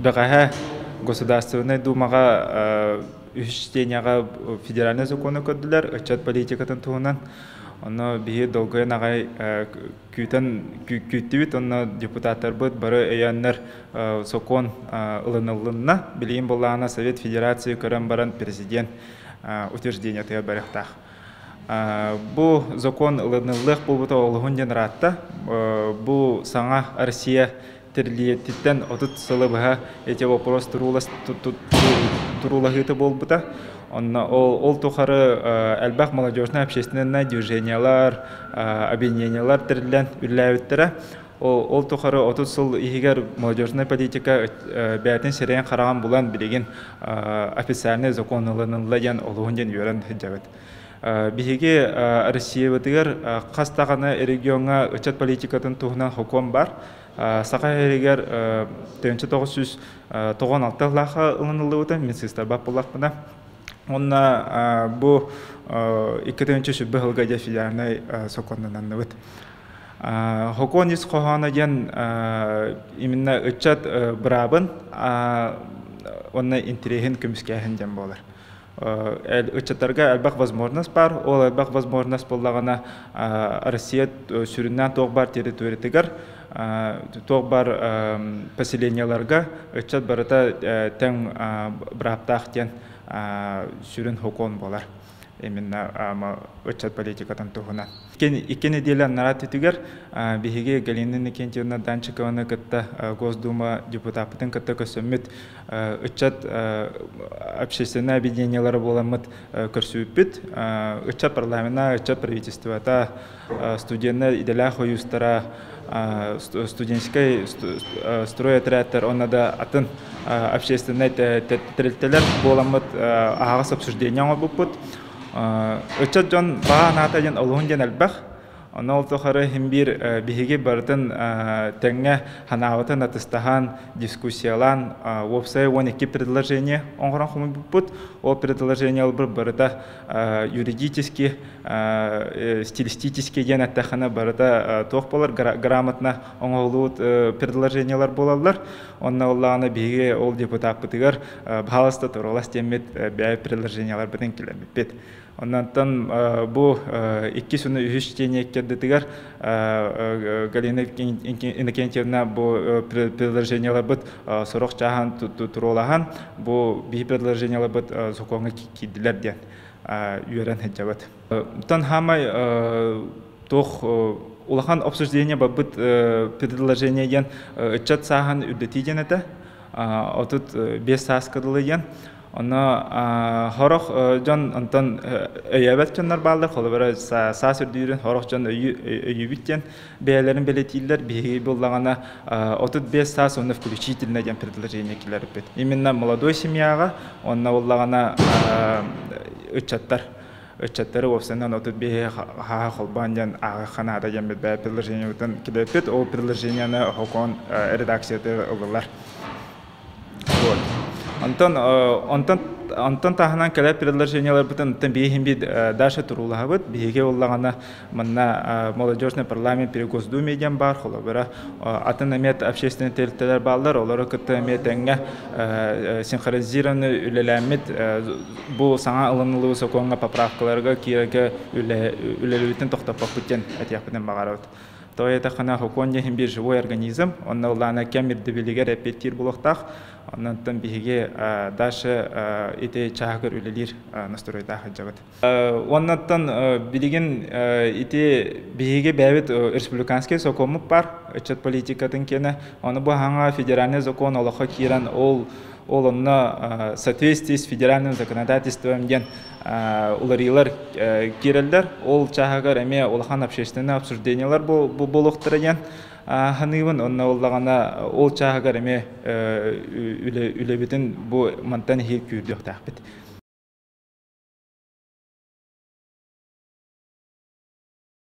Бэҕэһээ Государственнай Думаҕа үһүс чтенияҕа федеральнай закону көрдүлэр, ыччат политикатын туһунан. Онно биһи долгуйан аҕай күүтэн күүттүбүт, онно депутаттарбыт бары өйөөннөр сокуон ылыныллынна. Билигин буоллаҕына Совет Федерации көрөн баран президент утверждениетыгар барыахтаах. Бу закон ылыныллыах буолбута олуһун диэн ыраатта. Бу саҥа Россия тэриллиэтиттэн 30 сылы быһа эти вопрос туруулаһыыта буолбута. Онно ол тухары элбэх молодежнай общественнай движениялар, объединениялар тэриллэн үлэлээбиттэрэ. Ол тухары 30 сыл иһигэр молодежная политика бэйэтин сирэйин-хараҕын булан билигин официальный закон ылынылла диэн олуһун диэн үөрэн сылдьабыт. Биһиги Россиябытыгар хас даҕаны региоҥҥа ыччат политикатын туһунан сокуон бар. Саха сиригэр 1996 сыллаахха ылыныллыбыта, мин сыыстарбат буоллахпына. Уонна бу 2001 сылга дьэ федеральнай сокуоннананныбыт. Сокуон ис хоһооно диэн именно ыччат быраабын уонна интэриэһин көмүскээһин диэн буолар. Ыччаттарга элбэх возможность баар. Ол элбэх возможность буоллаҕына Россия сүрүннээн туох баар территориятыгар, туох баар поселениеларга ыччат барыта тэҥ бырааптаах диэн сүрүн сокуон буолар. Именно ыччат политикатын туһунан. Икки нэдиэлэ анараа өттүгэр биһиги Галина Иннокентьевна Данчикованы кытта Госдума депутаппытын кытта көрсөммүт ыччат общественное объединениелара буоламмыт көрсүбүппүт. Ыччат парламена, ыччат правительствота, студеннар идэлээх ойуустара, студенческай стройотрядтар уонна да атын общественнай тэрилтэлэр буоламмыт аһаҕас обсуждение оҥорбуппут. Ыччат дьон баҕа анаата диэн олуһун диэн элбэх. Онно ол тухары иһин биир биһиги барытын тэҥҥэ ханаабытын атыстаһан, дискуссиялаан, уопсай 12 предложение оҥорон хомуйбуппут. Ол предложение ылбыт барыта юридически, стилистически диэн эттэххинэ барыта туох буолар грамотно оҥоһуллубут предложениелар буолаллар. Онно ыллаҕына биһиги ол депутаппытыгар баһаалыста туралас диэммит бэйэ предложениеларбытын киллэрбиппит. Оннантан бу иккис уонна үһүс чтение иккэрдэтигэр Галина Иннокентьевна бу предложениеларбыт сорох чааһын туруолаһан бу биһи предложениеларбыт сокуоҥҥа киирдилэр диэн үөрэн сылдьабыт. Оттон хаамай туох улахан обсуждение барбыт предложение диэн ыччат сааһын үрдэтии диэн этэ. 35 сааска дылы диэн. Онно сорох дьон онтон өйөөбөт дьоннор бааллар, холобура саас үрдүүрүн сорох дьон өйүүбүт диэн бэйэлэрин бэлиэтииллэр. Биһиги буллаҕына 35 саас уонна включительно диэн предложение киллэрбит. Именно молодой семьяҕа онно буллаҕына ыччаттар ыччаттары уопсайынан 35 хааһа холбоон диэн ааҕыахха наада диэн бэйэ предложениебытын киллэрбит. Ол предложениены Хокон редакцията ылылар. Вот. Онтон онтон онтон таһынан кэлэр предложениеларбытын оттон биһиги биир дальше туруулаһабыт. Биһиги уллаҕына манна молодежный парламент при Госдуме диэн баар, холобура атын эмиэ общественный тэрилтэлэр бааллар, олору кытта эмиэ тэҥҥэ синхронизированный үлэлээммит бу саҥа ылыныллыбыт сокуоҥҥа поправкаларга киирэргэ үлэлэбитин тохтоппоппут диэн этиэхпитин баҕарабыт. Тоҕо диэтэххинэ, сокуон диэн биир живой организм, онно ыллаана кэм ирдэбилигэр эппиэттиир буолуохтаах. Оннуттан биһиги дальше ити чааһыгар үлэлиир настройдаах сылдьабыт. Уоннаттан билигин ити биһиги бэйэбит республиканский сокуоммут бар, ыччат политикатын киэнэ. Ону бу хаҥа федеральный закон олоххо киирэн ол ол онно соответствии с федеральным законодательством диэн уларыйыылар киирэллэр. Ол чааһыгар эмиэ улахан общественное обсуждениелар буолуохтара диэн саныыбын. Онно буоллаҕына ол чааһыгар эмиэ үлэбитин бу мантан иһи күүрдүөхтээхпит.